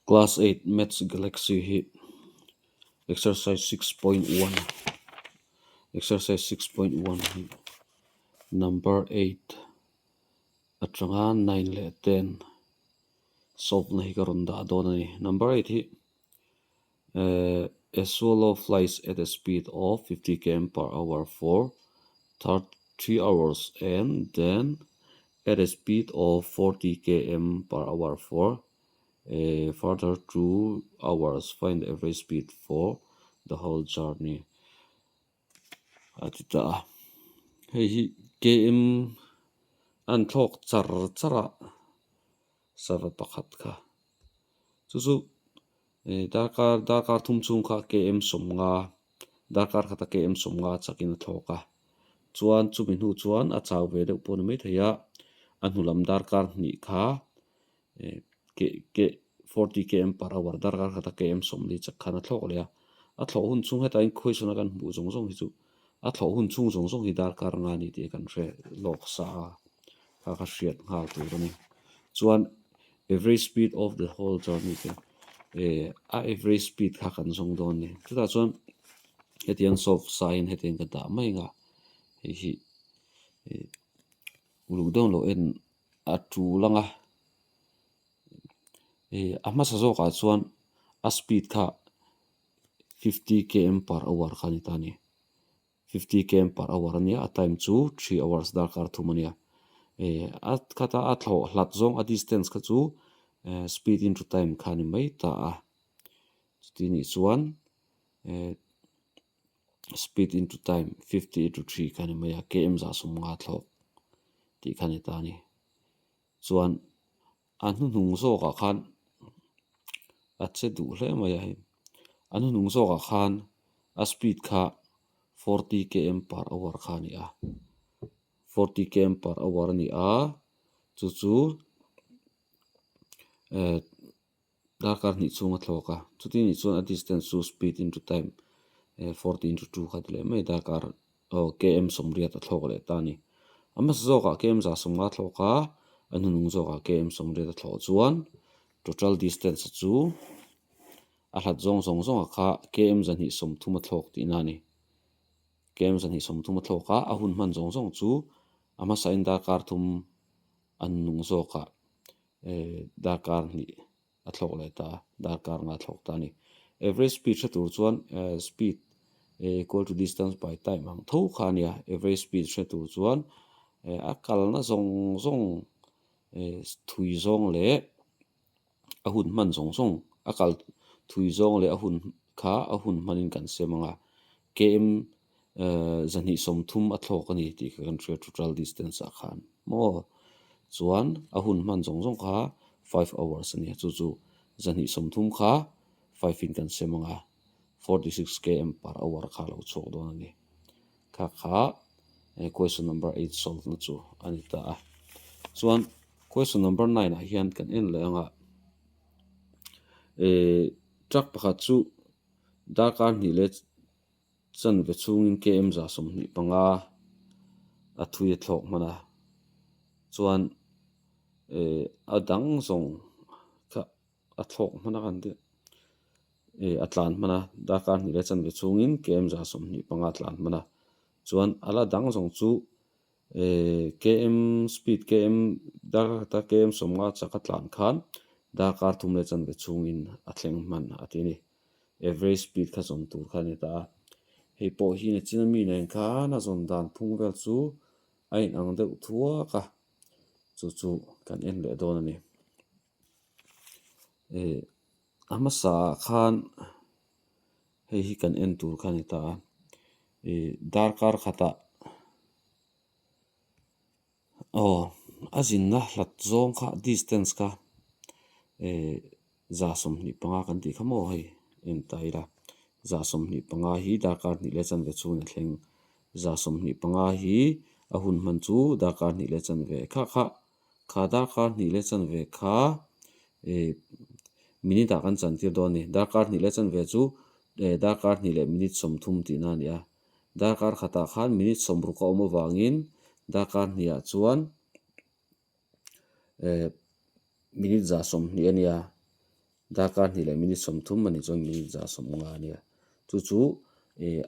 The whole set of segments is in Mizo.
Class 8 Maths Galaxy hi exercise 6.1 exercise 6.1 hi number 8 atanga 9 leh 10 solve na hi ka rawn dah dawn a ni. Number 8 hi eh a swallow flies at a speed of 50 km per hour for 3 hours and then at a speed of 40 km per hour for a further 2 hours find the average speed for the whole journey a ti ta a hei hi km an thlawk char char a sava pakhat kha chu chu eh darkar darkar thum chhung kha km sawmnga darkar khata km sawmnga chakin a thlawk a chuan chumi hnu chuan a chau ve deuh pawh a ni maithei a a hnu lam darkar hnih kha eh keh keh forty km per hour darkar khata km sawmli chak khan a thlawk leh a a thlawh hun chhung hetah hian question a kan hmuh zawng zawng hi chu a thlawh hun chhung zawng zawng hi darkar nga a ni tih kan hre lawk sa a kha ka hriat nghal tur a ni chuan average speed of the whole journey te eh a average speed kha kan zawng dawn a ni chutah chuan hetiang solve sa in hetiang ka dah mai ang a hei hi eh uluk deuh loh en a tul ang a eh a hmasa zawkah chuan a speed kha 50 km per hour kha a ni ta a ni. 50 km per hour a nia a time chu 3 hours darkar thum a nia eh a khata a thlawh hlat zawng a distance kha chu eh speed into time kha a ni mai ta a chuti nih chuan eh speed into time 50 into 3 kha a ni mai a km zah sawmnga thlawk tih kha a ni ta a ni chuan a hnuhnung zawkah khan a che duh hle mai a hei a hnuhnung zawkah khan a speed kha 40 km per hour kha a ni a 40 km per hour a ni a chu chu eh darkar hnih chhung a thlawk a chuti nih chuan a distance chu speed into time eh 40 into 2 kha ti leh mai darkar aw km sawmriat a thlawk leh ta a ni a hmasa zawkah km za sawmnga a thlawk a a hnuhnung zawkah km sawmriat a thlawh chuan total distance chu a hlat zawng zawng zawng ah kha km zahnih sawmthum a thlawk tihna a ni km zahnih sawmthum a thlawk a a hun hman zawng zawng chu a hmasa in darkar thum a hnuhnung zawkah eh darkar hnih a thlawk leh ta a darkar nga a thlawk ta a ni. Average speed hre tur chuan eh speed equal to distance by time ang tho kha a nia average speed hre tur chuan eh a kalna zawng zawng eh thui zawng leh a hun hman zawng zawng a kal thui zawng leh a hun kha a hun hmanin kan sem ang a km eh zahnih sawmthum a thlawk a ni tih kha kan hria total distance ah khan maw chuan a hun hman zawng zawng kha 5 hours a nia chu chu zahnih sawmthum kha 5 in kan sem ang a 46 km per hour kha a lo chhuak dawn a ni kha kha question number 8 solve na chu a ni ta a chuan question number 9 ah hian kan en leh ang a eh truck pakhat chu darkar hnih leh chanve chhungin km za 25 a thui a thlawk hman a chuan eh a dang zawng kha a thlawk hman a kan tih eh a tlan hman a darkar hnih leh chanve chhungin km za 25 a tlan hman a chuan a la dang zawng chu eh km speed km darkar khata km 50 chak a tlan khan darkar thum leh chanve chhungin a thleng hman a ti a ni average speed kha zawn tur kha a ni ta a hei pawh hi nachin ami nen khan a zawn dan phung vel chu a inang deuh thuak a chu chu kan en leh dawn a ni eh a hmasa ah khan hei hi kan en tur kha a ni ta a ih darkar khatah aw a zinna hlat zawng kha distance kha eh za 25 kan tih kha maw hei en ta ila za 25 hi darkar hnih leh chanve chhungin a thleng za 25 hi a hun hman chu darkar hnih leh chanve kha kha kha darkar hnih leh chanve kha eh minute ah kan chantir dawn a ni darkar hnih leh chanve chu eh darkar hnih leh minute 30 tihna a ni a darkar khatah khan minute 60 a awm avangin darkar hnihah chuan eh minute za 20 a ni a. Darkar hnih leh minute 30 a nih chuan minute 150 a nia. Chu chu ih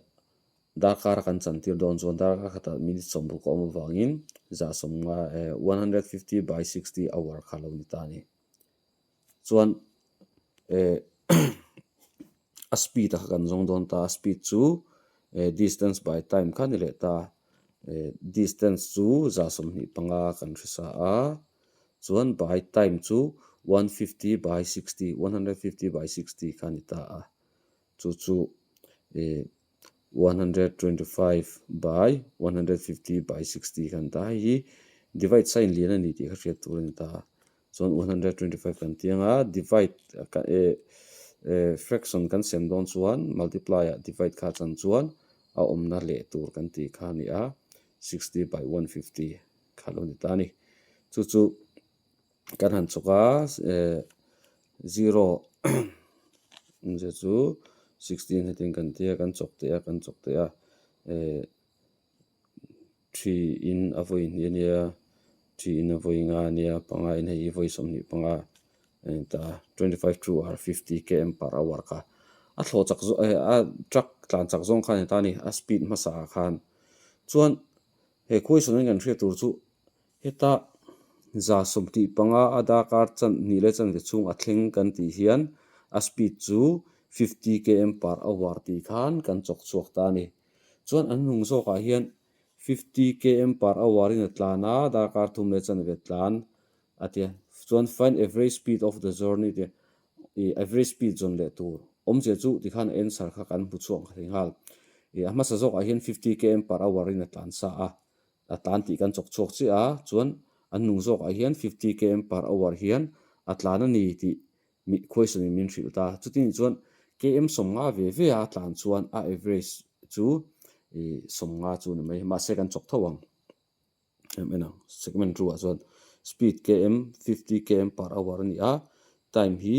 darkar a kan chantir dawn chuan darkar khatah minute 60 a awm avangin 150 eh 150 by 60 hour kha a lo ni ta a ni. Chuan eh a speed a kha kan zawng dawn ta a, speed chu eh distance by time kha a ni leh ta. Eh distance chu 125 kan hre sa a, chuan by time chu 150 by 60, 150 by 60 kha a ni ta a. Chu chu eh 125 by 150 by 60 kha a ni ta a. Hei hi divide sign lian a ni tih kha hriat tur a ni ta a. Chuan 125 kan ti ang a, divide eh eh fraction kan sem dawn chuan multiply ah divide kha chan chuan a awmna leh tur kan tih kha a ni a, 60 by 150 kha lo ni ta a ni. Chu chu kan han chawk a eh zero awmzia chu 16 hetin kan ti a, kan chawk teh a kan chawk teh a eh. Thi in a vawi hnih a nia, thi in a vawi nga a nia, panga in hei hi vawi 25 a ni ta a, 25 two or 50 km per hour kha a thlawh chak zawk eh a truck tlan chak zawng kha a ni ta a ni, a speed hmasa ah khan. Chuan he question in kan hriat tur chu heta 125 a darkar chan hnih leh chanve chhung a thleng kan tih hian a speed chu 50 km per hour tih khan kan chawk chhuak ta a ni. Chuan an hnung zawkah hian 50 km per hour in a tlan a, darkar thum leh chanve tlan a tia. Chuan find average speed of the journey tia ih average speed zawn leh tur awmzia chu tikhan answer kha kan hmu chhuak thei nghal. Ih a hmasa zawkah hian 50 km per hour in a tlan sa a, a tlan tih kan chawk chhuak chiah a, chuan an hnung zawkah hian 50 km per hour hian a tlan a ni tih Mi question in min hrilh ta. Chutin chuan KM 50 ve ve a tlan chuan a average chu ih 50 chu ni mai. Mahse kan chawk tho ang. Em en ang. Segment 2 ah chuan speed KM 50 KM per hour a ni a. Time hi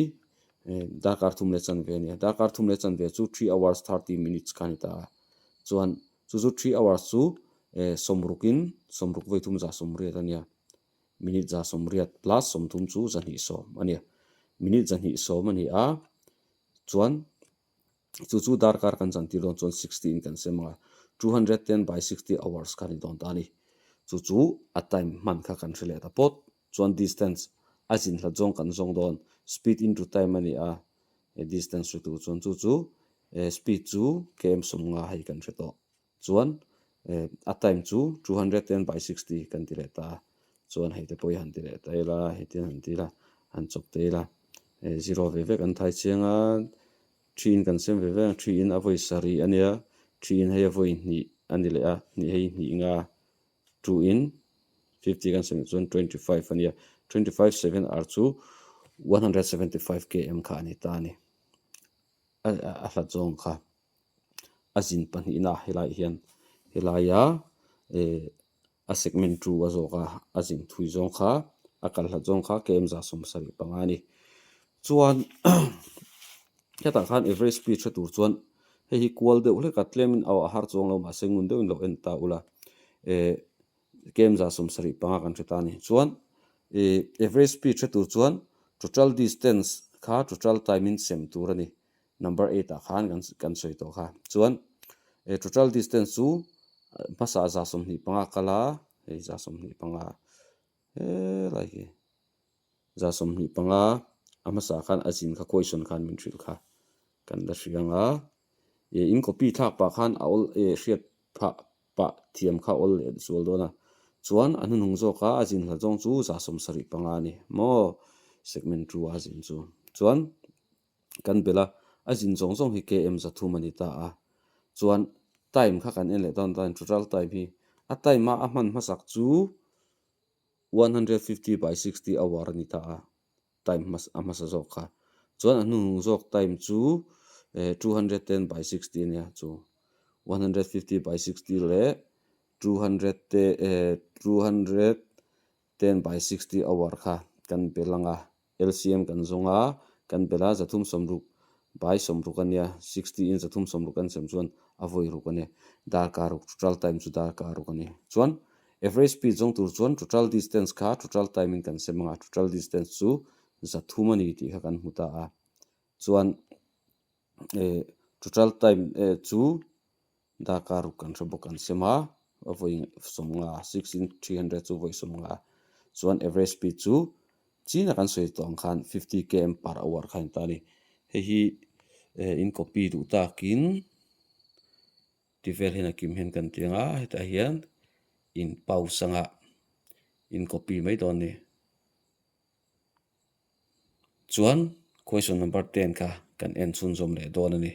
darkar thum leh chanve a ni a. Darkar thum leh chanve chu 3 hours 30 minutes kha a ni ta a. Chuan chu chu 3 hours chu sawmrukin sawmruk vawi thum 180 a nia. Minute 180 plus 30 chu 210 a ni a. Minute 210 a ni a, chuan chu chu darkar kan chantir dawn chuan 60 in kan sem ang a, 210 by 60 hours kha a ni dawn ta a ni. Chu chu a time hman kha kan hre leh ta pawt. Chuan distance a zin hlat zawng kan zawng dawn, speed into time a ni a, distance hre tur chuan chu chu speed chu km 50 hei kan hre tawh. Chuan a time chu 210 by 60 kan ti leh ta a, chuan hei te pawh hi han ti leh ta ila, hetiang han ti ila, han chawp ta ila, zero ve vek an thai chiang a, 3 in kan sem ve ve ang, 3 in a vawi sarih a nia, 3 in hei a vawi hnih a ni leh a, hnih hei hnih nga, 2 in 50 kan sem leh chuan 25 a nia, 25 7 r chu 175 km kha a ni ta a ni, a hlat zawng kha. A zin pahnihna helaiah hian helaia eh a segment 2 a zawk a, a zin thui zawng kha a kal hlat zawng kha km 75 a ni. Chuan hetah khan average speed hre tur chuan hei hi kual deuh hlek a tlemin a har chuang lo mahse ngun deuhin lo en ta ula eh km 75 kan hre ta a ni. Chuan eh average speed hre tur chuan total distance kha total time in sem tur a ni. Number 8 ah khan kan kan sawi tawh kha. Chuan eh total distance chu hmasa 125 kal a, hei 125 helai hi 125 a hmasa khan a zin kha question khan min hrilh kha kan la hria ang a. Eh in copy thlak pah khan a awl eh hriat phah pah thiam kha awl leh zual dawn a. Chuan a hnuhnung zawk a a zin hla zawng chu 75 a ni maw segment 2 a zin chu. Chuan kan belh a, a zin zawng zawng hi km 300 a ni ta a, chuan time kha kan en leh dawn tan total time hi a time a a hman hmasak chu 150 by 60 hour a ni ta a, time hmasa a hmasa zawk kha, chuan a hnuhnung zawk time chu eh 210 by 60 a nia chu 150 by 60 leh 200 te eh 210 by 60 hour kha kan belh ang a. LCM kan zawng a, kan belh a, 360 by 60 a nia, 60 in 360 kan sem chuan a vawi ruk a ni, darkar ruk, total time chu darkar ruk a ni. Chuan average speed zawng tur chuan total distance kha total time in kan sem ang a, total distance chu 300 a ni tih kha kan hmu ta a. Chuan eh total time eh chu darkar ruk kan hre bawk an sem a, a vawi 50 6 in 300 chu vawi 50 chuan average speed chu china kan sawi tawh ang khan 50 km per hour kha a ni ta a ni. Hei hi eh in copy duh takin ti vel hian a kim hian kan ti ang a, hetah hian in pause anga in copy mai dawn a ni. Chuan question number 10 kha kan en chhunzawm leh dawn a ni.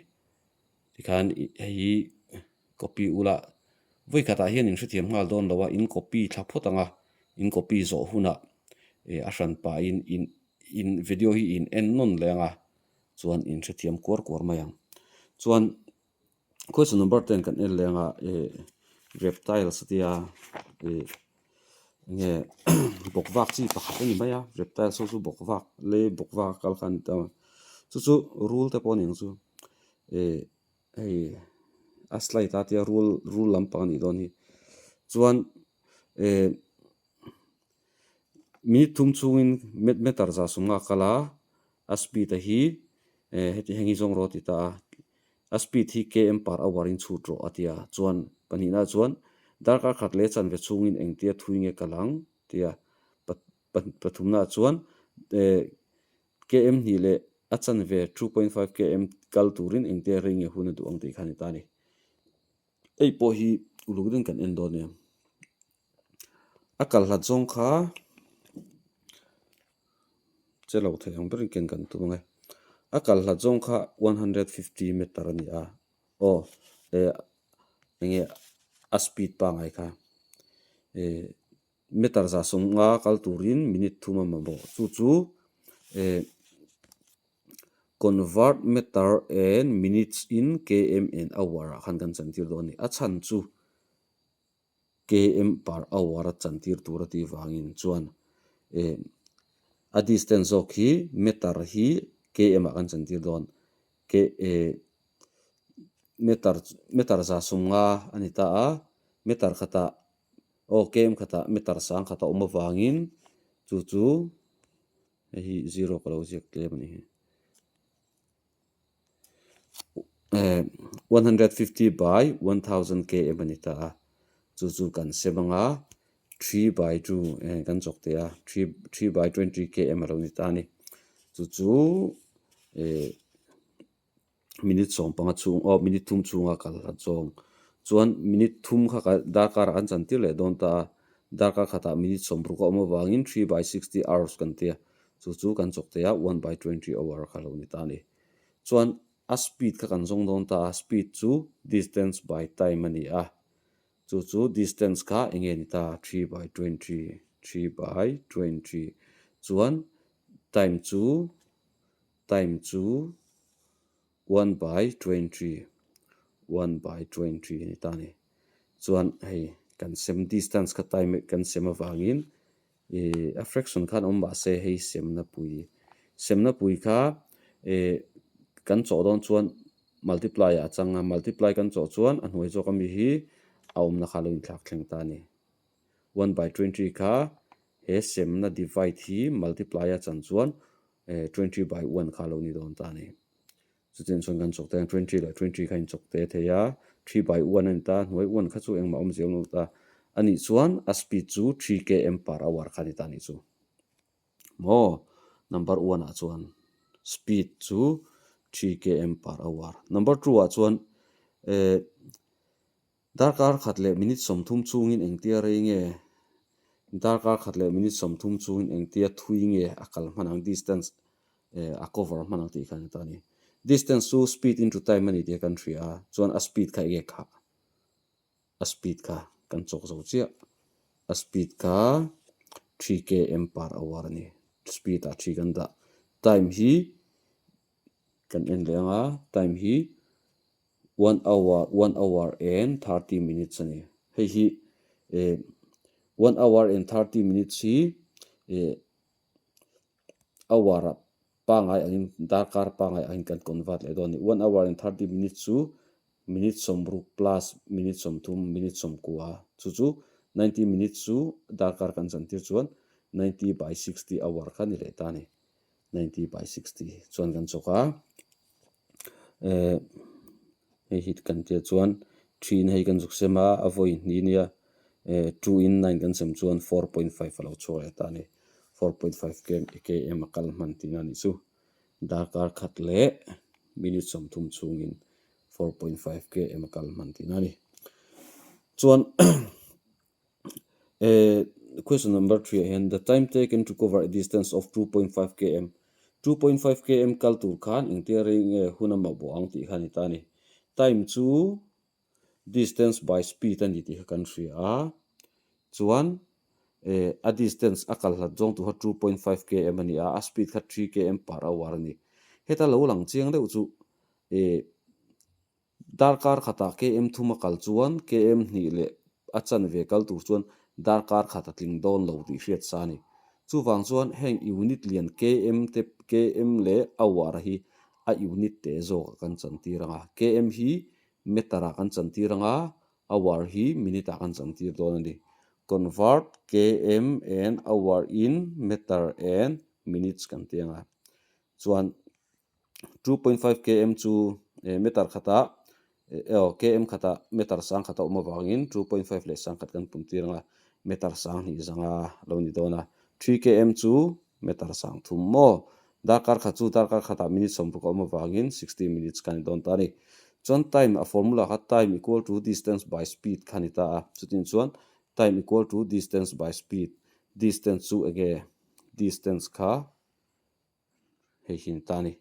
Tikhan hei hi copy ula vawi khatah hian in hrethiam nghal dawn lo a, in copy thla phawt ang a, in copy zawh hunah eh a hran pahin in in video hi in en nawn leh ang a, chuan in hrethiam kuar kuar mai ang. Chuan Question number 10 kan en leng a eh reptiles a tia eh enge bawk vak chi pakhat a ni mai a reptiles ho chu bawk vak lei bawk vak a kal kha a ni ta a chu chu rul te pawh a ni ang chu eh hei a slide a tia rul rul lampang a nih dawn hi chuan eh minute thum chhungin meter za sawm nga a kal a a speed a hi eh heti heng hi zawng rawh a ti ta a a speed hi km per hour in chhut rawh a ti a chuan pahnihna chuan darkar khat leh chanve chhungin engtia thui nge kal ang ti a pathumna chuan eh km hnih leh a chanve 2.5 km kal turin engtia rei nge hun a duh ang tih kha a ni ta a ni. Hei pawh hi uluk deuhin kan en dawn nia. A kal hlat zawng kha che lo thei ang berin ken kan tum ang e. A kal hlat zawng kha 150 meter a ni a, aw eh enge a speed pangngai kha eh meter 150 kal turin minute thum a mamawh chu chu eh Convert meter and minutes in km and hour ah khan kan chantir dawn a ni. A chhan chu km per hour a chantir tur a tih vangin chuan eh a distance zawk hi meter hi km ah kan chantir dawn. K eh meter meter 150 a ni ta a, meter khatah aw km khatah meter sang khat a awm avangin chu chu. Hei hi zero ka lo ziak tlem a ni hi. Eh, 150 by 1000 km a ni ta a. Chu chu kan sem anga 3 by 2 eh, kan chawk teh a 3 3 by 20 km a lo ni ta a ni. Chu chu eh minute 15 chhung aw minute thum chhunga kal a zawng. Chuan minute thum kha ka darkar ah kan chan tir leh dawn ta a, darkar khatah minute 60 a awm avangin 3 by 60 hours kan tia, chu chu kan chawk thei a 1 by 20 hour kha lo ni ta a ni. Chuan a speed kha kan zawng dawn ta a, speed chu distance by time a ni a, chu chu distance kha eng nge ni ta 3 by 20, 3 by 20 chuan time chu Time chu 1 by 20, 1 by 20 a ni ta a ni. Chuan hei kan sem distance kha time kan sem avangin ih a fraction khan awm mah se hei semna pui semna pui kha ih kan chawh dawn chuan multiply ah a chang a, multiply kan chawh chuan a hnuai zawk ami hi a awmna kha a lo inthlak thleng ta a ni. 1 by 20 kha he semna divide hi multiply a chan chuan 20 by 1 kha lo ni dawn ta a ni. Chutiang chuan kan chawk te hian 20 leh 20 kha in chawk te thei a, 3 by 1 a ni ta, hnuai 1 kha chu engmah awm zel lo ta. A nih chuan a speed chu 3 km per hour kha a ni ta a nih chu. Maw? Number 1 ah chuan speed chu 3 km per hour. Number 2 ah chuan eh Darkar khat leh minute 30 chungin engtia rei nge? Darkar khat leh minute 30 chungin engtia thui nge a kal hman ang distance eh a cover hman ang tih kha a ni ta a ni. Distance chu speed into time a ni tih kan hria a, chuan a speed kha enge khah? A speed kha kan chawk zo chiah. A speed kha 3 km per hour a ni. Speed ah 3 kan dah. Time hi kan en leh ang a, time hi 1 hour, 1 hour and 30 minutes a ni. Hei hi eh 1 hour and 30 minutes hi eh hour ah pangai angin darkar pangai angin kan convert leh dawn a ni. 1 hour and 30 minutes chu minute 60 plus minute 30 minute 90 chu chu 90 minutes chu darkar kan chantir chuan 90 by 60 hour kha ni leh ta a ni. 90 by 60 chuan kan chawk a eh hei hi kan tia chuan 3 in hei kan zuk sem a a vawi hnih nia eh 2 in 9 kan sem chuan 4.5 a lo chhuak leh ta a ni 4.5 km a kal hman tihna a nih chu darkar khat leh minute 30 chhungin 4.5 km a kal hman tihna a ni chuan Eh question number 3 ah hian the time taken to cover a distance of 2.5 km 2.5 km kal tur khan engtia rei nge hun a mamawh ang tih kha a ni ta a ni. Time chu distance by speed a ni tih kha kan hria a, chuan eh a distance a kal hlat zawng tur kha 2.5 km a ni a, a speed kha 3 km per hour a ni. Heta lo lang chiang deuh chu eh Darkar khatah KM thum a kal chuan KM hnih leh a chanve kal tur chuan darkar khat a tling dawn lo tih hriat sa a ni. Chuvang chuan heng unit lian KM te KM leh hour hi a unit te zawkah kan chantir ang a, KM hi meter ah kan chantir ang a, hour hi minute ah kan chantir dawn a ni. Convert KM and hour in meter and minutes kan ti ang a. Chuan 2.5 km chu meter khatah aw km khatah meter sang khat a awm avangin 2.5 leh sang khat kan pum tir ang a meter sang hnih zanga lo ni dawn a 3 km chu meter sang thum maw darkar khat chu darkar khatah minute 60 a awm avangin 60 minutes kha a ni dawn ta a ni chuan time a formula kha time equal to distance by speed kha a ni ta a chutin chuan time equal to distance by speed distance chu enge distance kha Hei hi ni ta a ni.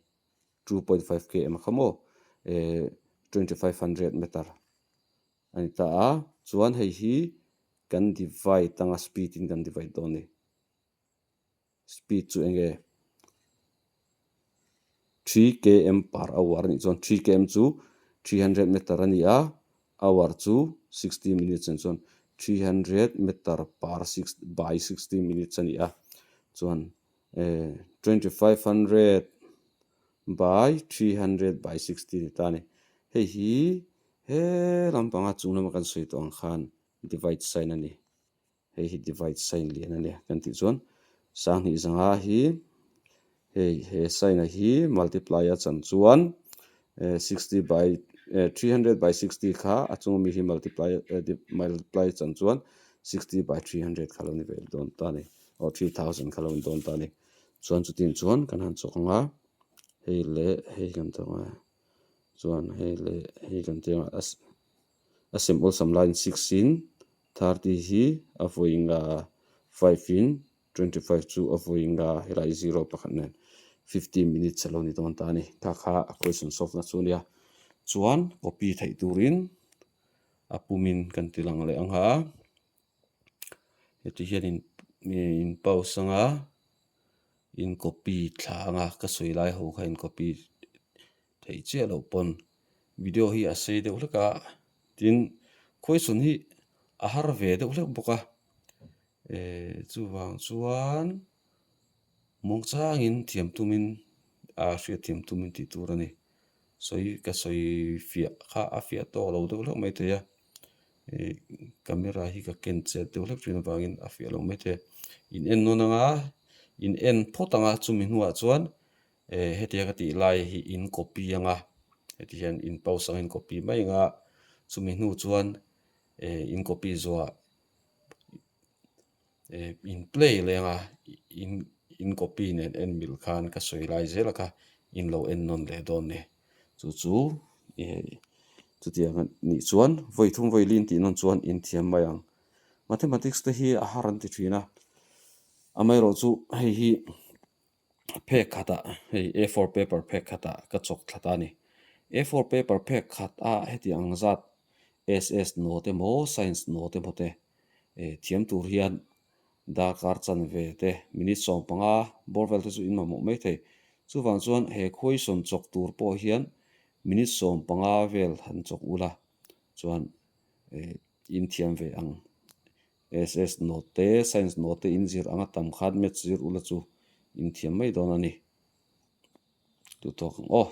2.5 km kha maw eh 2500 meter a ni ta a. Chuan hei hi kan divide anga speed in kan divide dawn a ni. Speed chu eng nge 3 km per hour a nih chuan 3 km chu 300 meter a ni a, hour chu 60 minutes a nih chuan 300 meter per six by 60 minutes a ni a. Chuan 2500 by 300 by 60 ni ta a ni. Hei hi he lampanga chung lama kan sawi tawh ang khan divide sign a ni. Hei hi divide sign lian a nia kan tih chuan sanghnih zanga hi hei he sign a hi multiply a chan chuan 60 by 300 by 60 kha a chunga mi hi multiply multiply a chan chuan 60 by 300 kha lo ni ve dawn ta a ni. Aw 3000 kha lo in dawn ta a ni. Chuan chutin chuan kan han chawk ang a, hei leh hei kan chawk ang a, chuan hei leh hei kan ti ang a, a sem awlsam laiin six in 30 hi a vawi nga five in 25 chu a vawi nga helai zero pakhat nen 50 minutes a lo ni dawn ta a ni. Kha kha a question solve na chu a nia. Chuan copy theih turin a pumin kan ti lang leh ang a. Heti hian in in pause anga in copy thla anga ka sawi lai ho kha in copy theih chiah loh pawn video hi a sei deuh hlek a tin question hi a har ve deuh hlek bawk a eh chuvang chuan muangchangin thiam tumin a hriat thiam tumin tih tur a ni sawi ka sawi fiah kha a fiah tawk lo deuh hlek maithei a. Ih camera hi ka ken chet deuh hlek thin avangin a fiah lo mai thei a in en nawn anga in en phawt anga chumi hnuah chuan eh hetiang ka tih lai hi in copy anga heti hian in pause anga in copy mai anga chumi hnu chuan eh in copy zawhah eh in play leh anga in in copy nen en mil khan ka sawi lai zel a kha in lo en nawn leh dawn ni chu chu eh chutiang a nih chuan vawi thum vawi lin tih nawn chuan in thiam mai ang mathematics te hi a har an ti thin a amaherawhchu hei hi phek khatah hei A four paper phek khatah ka chawk thla ta a ni A four paper phek khat a heti ang zat S_S note emaw science note emaw te eh thiam tur hian darkar chanve te minute 15 bawr vel te chu in mamawh mai thei chuvang chuan he khuaisawn chawk tur pawh hian minute 15 vel han chawk ula chuan eh in thiam ve ang. SS note te, Science note te in zir anga tam khan Maths zir ula chu in thiam mai dawn a ni. Duhtawk ang aw.